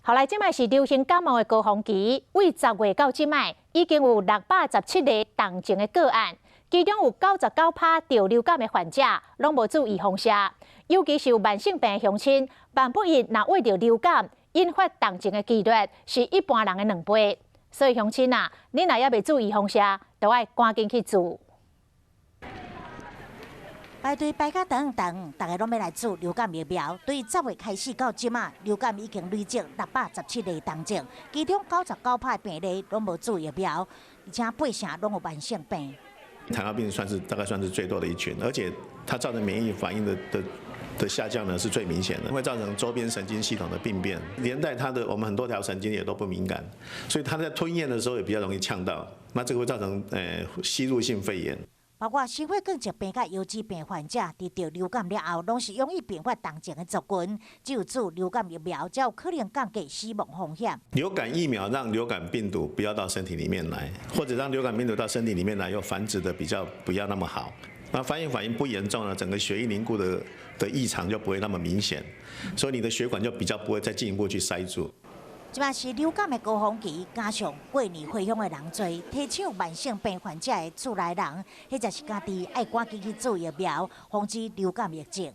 後來這擺是流行感冒的高峰期，對10月到這擺已經有617個重症的個案，其中有99趴著流感的患者攏無注預防射，尤其是有慢性病的鄉親，萬不一若患著流感，引發重症的幾率是一般人的2倍。所以鄉親啊，你若猶未注預防射，就愛趕緊去注。排隊排甲長長，逐家攏欲來注流感疫苗。對10月開始到這馬，流感已經累積617例重症，其中99趴病例攏無注疫苗，而且八成攏有慢性病。糖尿病算是大概算是最多的一群，而且它造成免疫反應的下降呢是最明顯的，會造成周邊神經系統的病變，連帶它的我們很多條神經也都不敏感，所以它在吞嚥的時候也比較容易嗆到，那這個會造成吸入性肺炎。包括心血管疾病佮腰椎病患者，佇著流感了後，攏是容易併發重症的族群，只有注流感疫苗，才有可能降低死亡風險。流感疫苗讓流感病毒不要到身體裡面來，或者讓流感病毒到身體裡面來又繁殖的比較不要那麼好。那反應不嚴重呢，整個血液凝固的異常就不會那麼明顯，所以你的血管就比較不會再進一步去塞住。這擺是流感的高峰期，加上過年回鄉的人濟，提醒慢性病患者的厝內人，或者是家己愛趕緊去注疫苗，防止流感疫症。